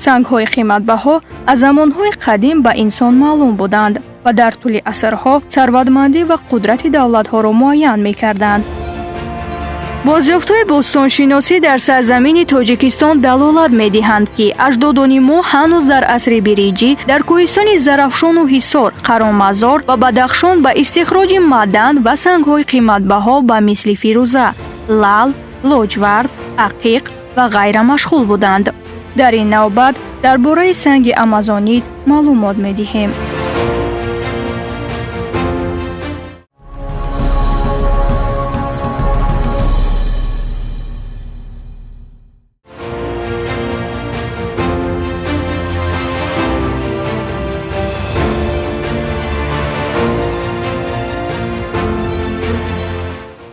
Сангҳои қиматбаҳо аз замонҳои қадим ба инсон маълум буданд ва дар тӯли асрҳо сарватмандӣ ва қудрати давлатҳоро муайян мекарданд. Бозёфтҳои бостоншиносӣ дар сарзамини Тоҷикистон далолат медиҳанд, ки аҷдодони мо ҳанӯз дар асри биринҷӣ дар кӯҳистони Зарафшону Ҳисор, Қаромазор ва Бадахшон ба истихроҷи маъдан ва сангҳои қиматбаҳо ба мисли фирӯза, лаъл, лоҷвард, ақиқ ва ғайра машғул буданд. Дар ин навбат дар бораи санги амазонит маълумот медиҳем.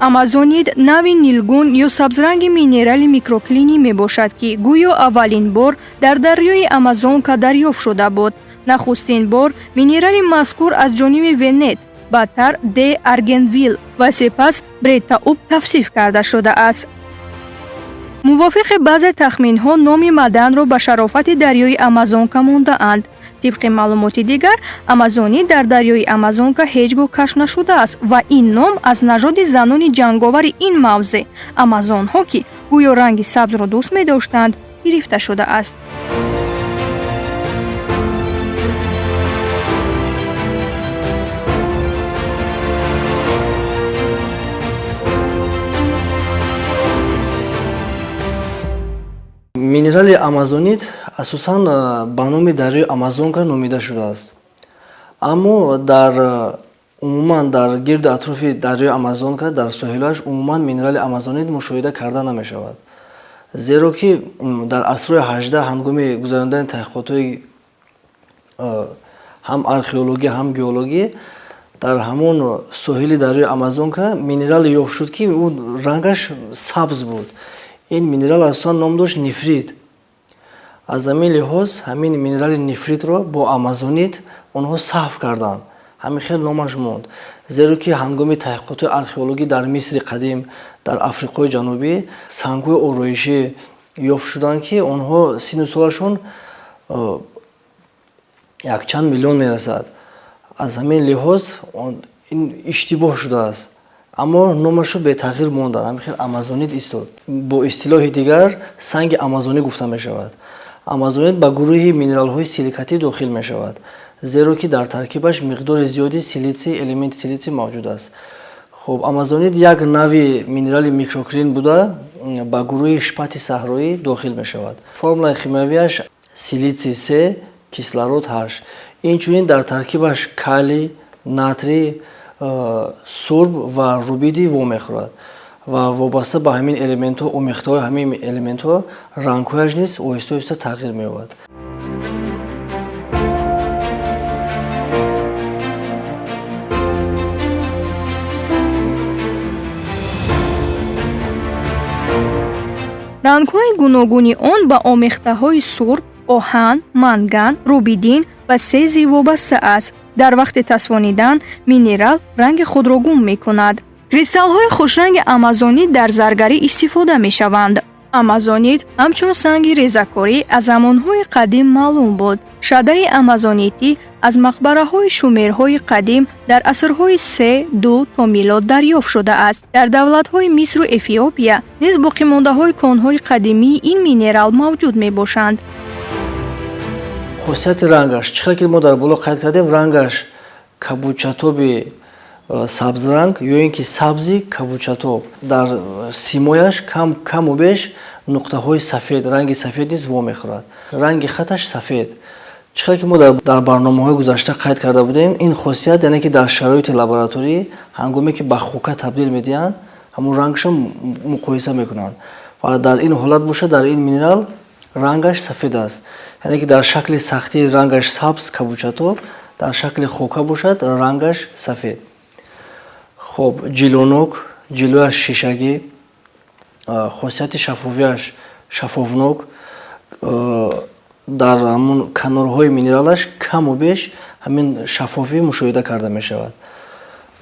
Амазонит нави нилгун ё сабзранги минерали микроклинӣ мебошад, ки гӯё аввалин бор дар дарёи Амазонка дарёфт шуда буд. Нахустин бор минерали мазкур аз ҷониби Венет, баъдтар Де Аргенвилл ва сипас Бретауб тавсиф карда шудааст. Мувофиқи баъзе тахминҳо, номи маъданро ба шарофати дарёи Амазонка мондаанд. Тибқи маълумоти дигар, амазонит дар дарёи Амазонка ҳеҷ гоҳ кашф нашудааст ва ин ном аз нажоди занони ҷанговари ин мавзеъ, амазонҳо, ки гӯё ранги сабзро дӯст медоштанд, гирифта шудааст. Минерали амазонит асосан ба номи дарёи Амазонка номида шудааст, аммо дар умуман дар гирду атрофи дарёи Амазонка, дар соҳилаш умуман минерали амазонит мушоҳида карда намешавад, зеро ки дар асрҳои 18 ҳангоми гузарондани таҳқиқотҳои ҳам археологӣ, ҳам геологӣ дар ҳамон соҳили дарёи Амазонка минерале ёфт шуд, ки ӯ рангаш сабз буд. Ин минерал асосан ном дошт нефрит. Аз ҳамин лиҳоз ҳамин минерали нефритро бо амазонит онҳо саҳв карданд, ҳамин хел номаш монд, зеро ки ҳангоми таҳқиқотҳои археологӣ дар Мисри қадим, дар Африқои Ҷанубӣ сангҳои ороишӣ ёфт шуданд, ки онҳо синну солашон якчанд миллион мерасад. Аз ҳамин лиҳоз ин иштибоҳ шудааст, аммо номашро бетағйир монданд, ҳамин хел амазонит истод. Бо истилоҳи дигар санги амазонӣ гуфта мешавад. Амазонит ба гурӯҳи минералҳои силикатӣ дохил мешавад, зеро ки дар таркибаш миқдори зиёди силитсий, элементи силитсий мавҷуд аст. Хуб, амазонит як нави минерали микроклин буда, ба гурӯҳи шпати саҳроӣ дохил мешавад. Формулаи химиявиаш силитсий се, кислород ҳашт. Инчунин дар таркибаш калий, натрий, сурб ва рубидий вомехӯрад ва вобаста ба ҳамин элементҳо, омехтаҳои ҳамин элементҳо рангҳояш низ оҳиста оҳиста тағйир меёбад. Рангҳои гуногуни он ба омехтаҳои сурб, оҳан, манган, рубидин ва сезий вобаста аст. Дар вақти тасвонидан минерал ранги худро гум мекунад. Кристаллҳои хушранги амазонит дар заргарӣ истифода мешаванд. Амазонит ҳамчун санги резакорӣ аз замонҳои қадим маълум буд. Шадаи амазонитӣ аз мақбараҳои шумерҳои қадим дар асрҳои 3-2 то милод дарёфт шудааст. Дар давлатҳои Мисру Эфиопия низ боқимондаҳои конҳои қадимии ин минерал мавҷуд мебошанд. Хосияти рангаш чӣ хел ки мо дар боло қайд кардем, рангаш кабудчатоби сабзранг ё ин ки сабзи кабудчатоб, дар симояш каму беш нуқтаҳои сафед, ранги сафед низ вомехӯрад, ранги хаташ сафед. Чӣ хел ки мо дар барномаҳои гузашта қайд карда будем, ин хосият, яъне ки дар шароити лабораторӣ ҳангоме ки ба хока табдил медиҳанд, ҳамон рангашро муқоиса мекунанд ва дар ин ҳолат бошад, дар ин минерал рангаш сафед аст, яъне ки дар шакли сахтӣ рангаш сабз кабудчатоб, дар шакли хока бошад, рангаш сафед. Хоб, ҷилонок, ҷилояш шишагӣ, хосияти шаффофиаш шаффофнок, дар ҳамон канорҳои минералаш каму беш ҳамин шаффофӣ мушоҳида карда мешавад.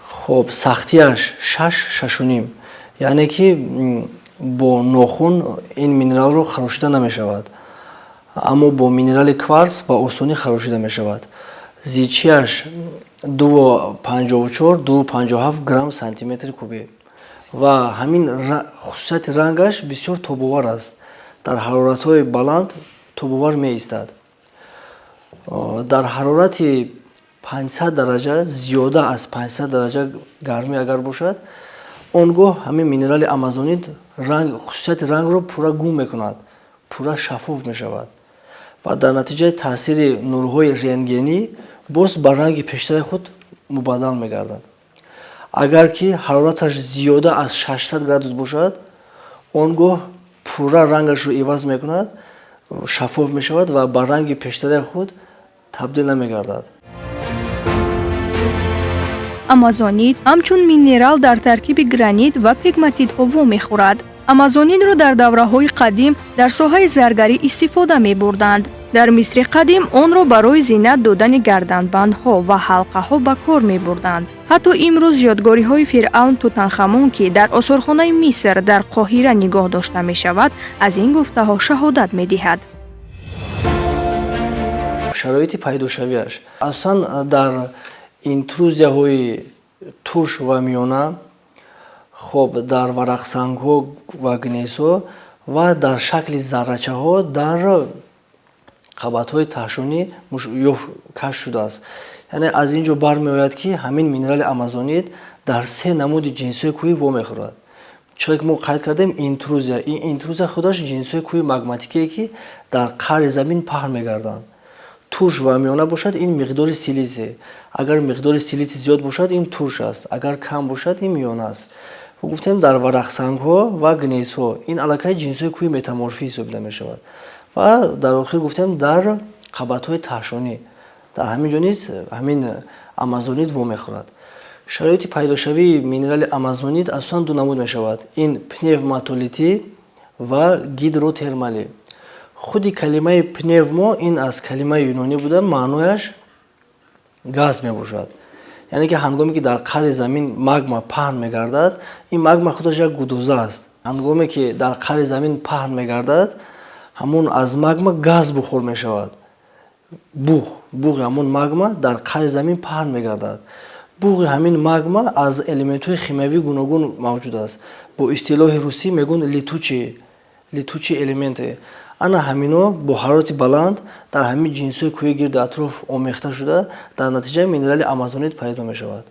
Хоб, сахтиаш шаш, шашуним, яъне ки бо нохун ин минералро харошида намешавад. Аммо бо минерали кварц ба осонӣ харошида мешавад. Зичиаш 2,54, 2,57 грамм сантиметри кубӣ ва ҳамин хусусияти рангаш бисёр тобовар аст. Дар ҳароратҳои баланд тобовар меистад. Дар ҳарорати 500 дараҷа, зиёда аз 500 дараҷа гармӣ агар бошад, он гоҳ ҳамин минерали амазонит ранг, хусусияти рангро пурра гум мекунад, пурра шаффоф мешавад ва дар натиҷаи таъсири нурҳои рентгенӣ боз ба ранги пештари худ мубаддал мегардад. Агар ки ҳарораташ зиёда аз 600 градус бошад, он гоҳ пурра рангашро иваз мекунад, шаффоф мешавад ва ба ранги пештараи худ табдил намегардад. Амазонит ҳамчун минерал дар таркиби гранит ва пегматитҳо вомехӯрад. Амазонитро дар давраҳои қадим дар соҳаи заргарӣ истифода мебурданд. Дар Мисри қадим онро барои зинат додани гарданбандҳо ва ҳалқаҳо ба кор мебурданд. Ҳатто имрӯз ёдгориҳои фиръавн Тутанхамон, ки дар осорхонаи Миср дар Қоҳира нигоҳ дошта мешавад, аз ин гуфтаҳо шаҳодат медиҳад. Шароити пайдошавиаш асосан дар интрузияҳои турш ва миёна, хоб, дар варақсангҳо ва гнейсҳо ва дар шакли заррачаҳо дар қабатҳои таҳшонӣ кашф шудааст. Яъне аз ин ҷо бармеояд, ки ҳамин минерали амазонит дар се намуди ҷинсҳои кӯҳӣ вомехӯрад. Чизе ки мо қайд кардем, интрузия, ин интрузия худаш ҷинсҳои кӯҳи магматикие, ки дар қаъри замин паҳн мегарданд. Турш ва миёна бошад, ин миқдори силитсий. Агар миқдори силитсий зиёд бошад, ин турш аст, агар кам бошад, ин миёна аст. Гуфтем, дар варақсангҳо ва гнейсҳо, ин аллакай ҷинсҳои кӯҳи метаморфӣ ҳисобида мешавад. Ва дар охир гуфтем, дар қабатҳои таҳшонӣ, дар ҳамин ҷо низ ҳамин амазонит вомехӯрад. Шароити пайдошавии минерали амазонит асосан ду намуд мешавад: ин пневматолитӣ ва гидротермалӣ. Худи калимаи пневмо ин аз калимаи юнонӣ буда, маънояш газ мебошад. Яъне ки ҳангоме ки дар қаъри замин магма паҳн мегардад, ин магма худаш як гудоза аст. Ҳангоме ки дар қаъри замин паҳн мегардад, ҳамон аз магма газ бухор мешавад. Буғ, буғи ҳамон магма дар қаъри замин паҳн мегардад. Буғи ҳамин магма аз элементҳои химиявии гуногун мавҷуд аст. Бо истилоҳи русӣ мегӯянд летучие элементы. Ана ҳамино бо ҳарорати баланд дар ҳамин ҷинсҳои кӯҳи гирду атроф омехта шуда, дар натиҷа минерали амазонит пайдо мешавад.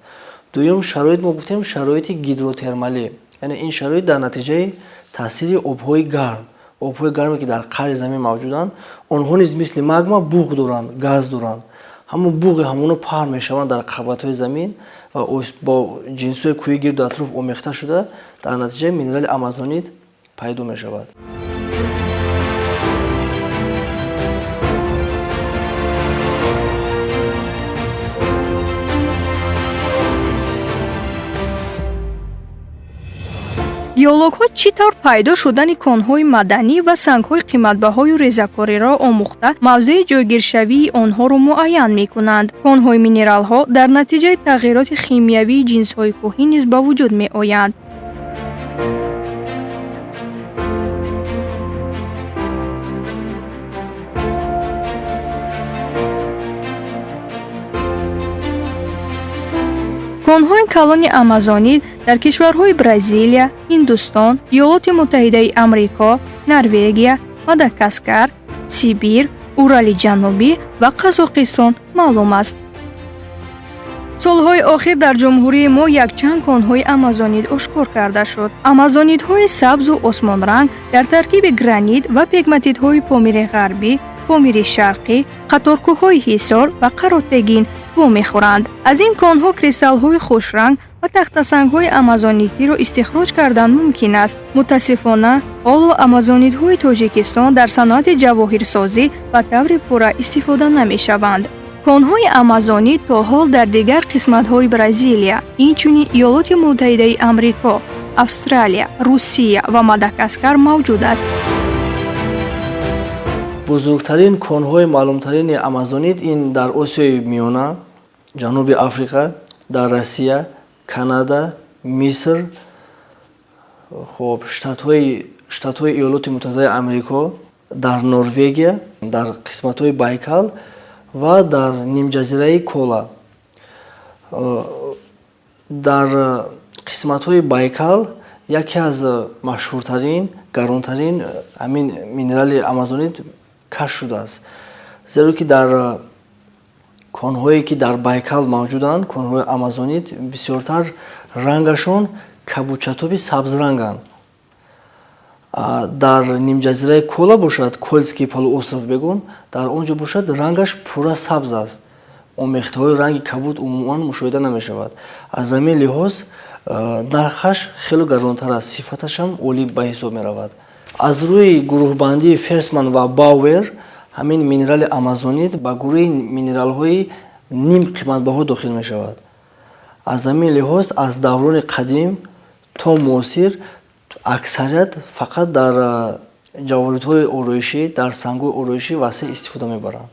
Дуюм шароит мо гуфтем, шароити гидротермалӣ, яъне ин шароит дар натиҷаи таъсири обҳои гарм, обҳои гарме ки дар қаъри замин мавҷуданд, онҳо низ мисли магма буғ доранд, газ доранд. Ҳамон буғи ҳамоно паҳн мешаванд дар қабатҳои замин ва бо ҷинсҳои кӯҳи гирду атроф омехта шуда, дар натиҷа минерали амазонит пайдо мешавад. Геологҳо чӣ тавр пайдо шудани конҳои маданӣ ва сангҳои қиматбаҳою резакориро омӯхта, мавзеи ҷойгиршавии онҳоро муайян мекунанд. Конҳои минералҳо дар натиҷаи тағйироти химиявии ҷинсҳои кӯҳӣ низ ба вуҷуд меоянд. Конҳои калони амазонит дар кишварҳои Бразилия, Ҳиндустон, Иёлоти Муттаҳидаи Амрико, Норвегия, Мадагаскар, Сибир, Урали Ҷанубӣ ва Қазоқистон маълум аст. Солҳои охир дар ҷумҳурии мо якчанд конҳои амазонит ошкор карда шуд. Амазонитҳои сабзу осмонранг дар таркиби гранит ва пегматитҳои Помири Ғарбӣ, Помири Шарқӣ, қаторкӯҳҳои Ҳисор ва Қаротегин вомехӯранд. Аз ин конҳо кристаллҳои хушранг ва тахтасангҳои амазонитиро истихроҷ кардан мумкин аст. Мутаассифона, ҳоло амазонитҳои Тоҷикистон дар саноати ҷавоҳирсозӣ ба таври пурра истифода намешаванд. Конҳои амазонит то ҳол дар дигар қисматҳои Бразилия, инчунин Иёлоти Муттаҳидаи Амрико, Австралия, Русия ва Мадагаскар мавҷуд аст. Бузургтарин конҳои маълумтарини амазонит ин дар Осиёи Миёна, Ҷануби Африқа, дар Россия, Канада, Миср, хоб, штатҳои Иёлоти Муттаҳидаи Амрико, Дар Норвегия, дар қисматҳои Байкал ва дар нимҷазираи Кола. Дар қисматҳои Байкал яке аз машҳуртарин, гаронтарин ҳамин минерали амазонит кашф шудааст, зеро ки дар конҳое ки дар Байкал мавҷуданд, конҳои амазонит бисёртар рангашон кабудчатоби сабзранганд. Дар нимҷазираи Кола бошад, Кольский полуостров бегӯн, дар он ҷо бошад, рангаш пурра сабз аст, омехтаҳои ранги кабуд умуман мушоҳида намешавад. Аз ҳамин лиҳоз нархаш хеле гаронтар аст, сифаташам олӣ ба ҳисоб меравад. Аз рӯи гурӯҳбандии Ферсман ва Бауэр, ҳамин минерали амазонит ба гурӯҳи минералҳои ним қиматбаҳо дохил мешавад. Аз ҳамин лиҳоз аз даврони қадим то муосир аксарият фақат дар ҷавоҳиротҳои ороишӣ, дар сангҳои ороишӣ васеъ истифода мебаранд.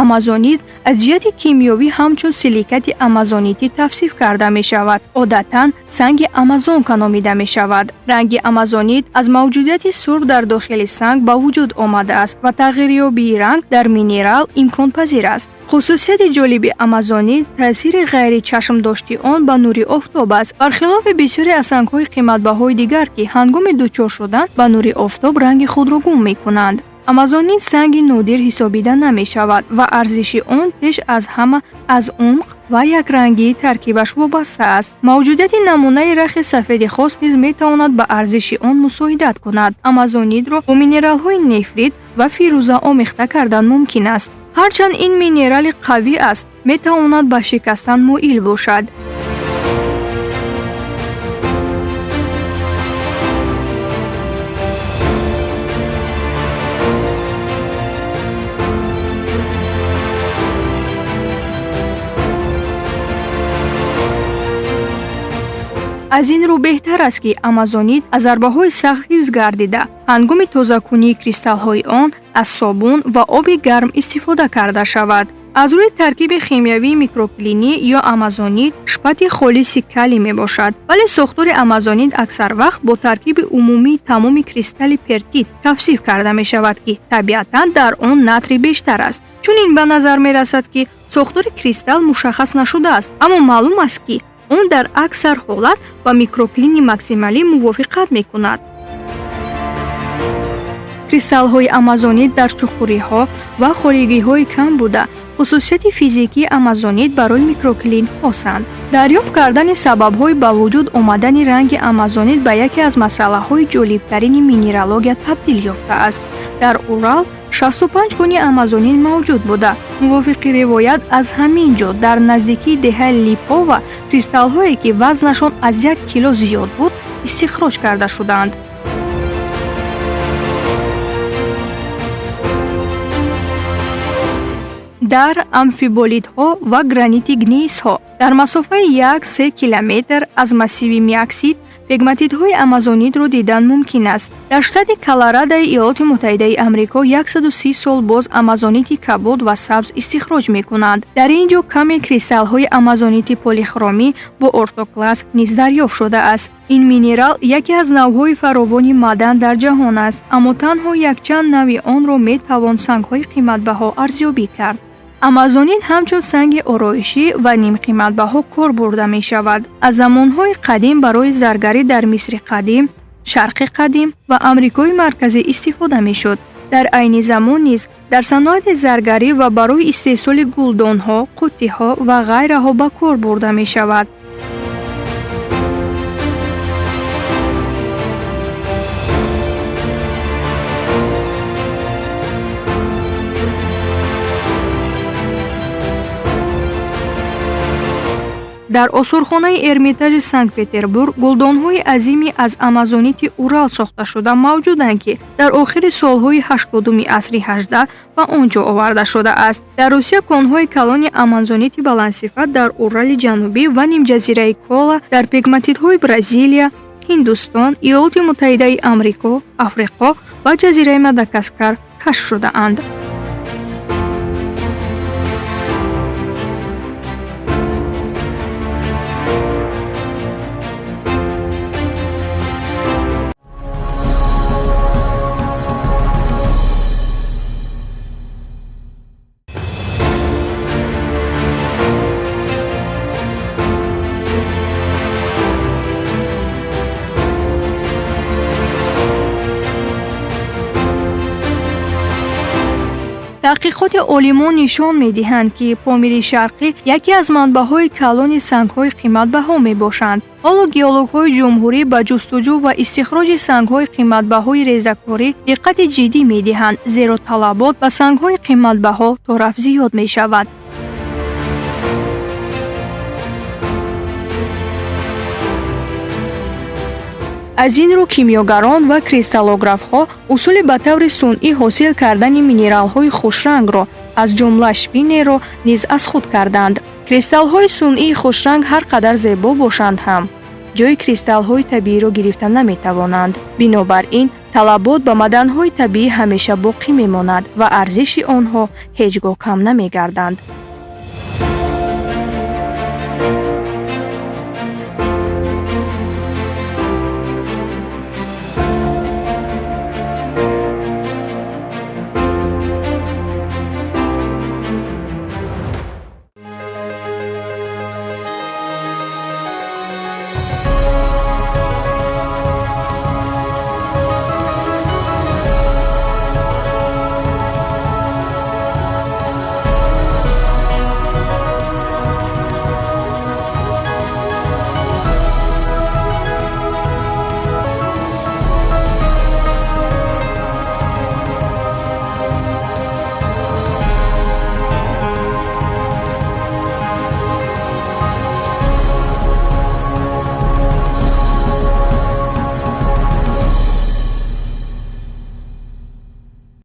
Амазонит аз ҷиҳати кимиёвӣ ҳамчун силикати амазонитӣ тавсиф карда мешавад. Одатан санги амазонка номида мешавад. Ранги амазонит аз мавҷудияти сурб дар дохили санг ба вуҷуд омадааст ва тағйирёбии ранг дар минерал имконпазир аст. Хусусияти ҷолиби амазонит таъсири ғайричашмдошти он ба нури офтоб аст. Бархилофи бисёре аз сангҳои қиматбаҳои дигар, ки ҳангоми дучор шудан ба нури офтоб ранги худро гум мекунанд. Амазонит санги нодир ҳисобида намешавад ва арзиши он пеш аз ҳама аз умқ ва якрангии таркибаш вобаста аст. Мавҷудияти намунаи рахи сафеди хос низ метавонад ба арзиши он мусоидат кунад. Амазонитро бо минералҳои нефрит ва фирӯза омехта кардан мумкин аст. Ҳарчанд ин минерали қавӣ аст, метавонад ба шикастан моил бошад. Аз ин рӯ беҳтар аст, ки амазонит аз зарбаҳои сахт ҳифз гардида, ҳангоми тозакунии кристаллҳои он аз собун ва оби гарм истифода карда шавад. Аз рӯи таркиби химиявии микроклинӣ ё амазонит шпати холиси калий мебошад, вале сохтори амазонит аксар вақт бо таркиби умумии тамоми кристалли пертит тавсиф карда мешавад, ки табиатан дар он натрий бештар аст. Чунин ба назар мерасад, ки сохтори кристалл мушаххас нашудааст, аммо маълум аст, ки он дар аксар ҳолат ба микроклини максималӣ мувофиқат мекунад. Кристаллҳои амазонит дар чуқуриҳо ва холигиҳои кам буда, хусусияти физикии амазонит барои микроклин хосанд. Дарёфт кардани сабабҳои ба вуҷуд омадани ранги амазонит ба яке аз масъалаҳои ҷолибтарини минералогия табдил ёфтааст. Дар Урал 65 кони амазонит мавҷуд буда, мувофиқи ривоят, аз ҳамин ҷо дар наздикии деҳаи Липова кристаллҳое, ки вазнашон аз 1 кило зиёд буд, истихроҷ карда шуданд. Дар амфиболитҳо ва гранити гнейсҳо дар масофаи 1-3 километр аз массиви миаксит пегматитҳои амазонитро дидан мумкин аст. Дар штати Колорадаи Иёлоти Муттаҳидаи Амрико 130 сол боз амазонити кабуд ва сабз истихроҷ мекунанд. Дар ин ҷо каме кристаллҳои амазонити полихромӣ бо ортоклаз низ дарёфт шудааст. Ин минерал яке аз навъҳои фаровони маъдан дар ҷаҳон аст, аммо танҳо якчанд навъи онро метавон сангҳои қиматбаҳо арзёбӣ кард. Амазонит ҳамчун санги ороишӣ ва нимқиматбаҳо кор бурда мешавад. Аз замонҳои қадим барои заргарӣ дар Мисри қадим, Шарқи қадим ва Амрикои Марказӣ истифода мешуд. Дар айни замон низ дар саноати заргарӣ ва барои истеҳсоли гулдонҳо, қуттиҳо ва ғайраҳо ба кор бурда мешавад. Дар осорхонаи Эрмитажи Санкт-Петербург гулдонҳои азиме аз амазонити Урал сохташуда мавҷуданд, ки дар охири солҳои 80-уми асри 18 ба он ҷо оварда шудааст. Дар Русия конҳои калони амазонити баландсифат дар Урали Ҷанубӣ ва нимҷазираи Кола, дар пегматитҳои Бразилия, Ҳиндустон, Иёлоти Муттаҳидаи Амрико, Африқо ва ҷазираи Мадагаскар кашф шудаанд. Таҳқиқоти олимон нишон медиҳанд, ки Помири Шарқӣ яке аз манбаъҳои калони сангҳои қиматбаҳо мебошанд. Ҳоло геологҳои ҷумҳурӣ ба ҷустуҷӯ ва истихроҷи сангҳои қиматбаҳои резакорӣ диққати ҷиддӣ медиҳанд, зеро талабот ба сангҳои қиматбаҳо торафт зиёд мешавад. Аз ин рӯ кимиёгарон ва кристаллографҳо усули ба таври сунъӣ ҳосил кардани минералҳои хушрангро, аз ҷумла шпинелро низ аз худ карданд. Кристаллҳои сунъии хушранг ҳар қадар зебо бошанд ҳам, ҷои кристаллҳои табииро гирифта наметавонанд. Бинобар ин, талабот ба маъданҳои табиӣ ҳамеша боқӣ мемонад ва арзиши онҳо ҳеҷ гоҳ кам намегарданд.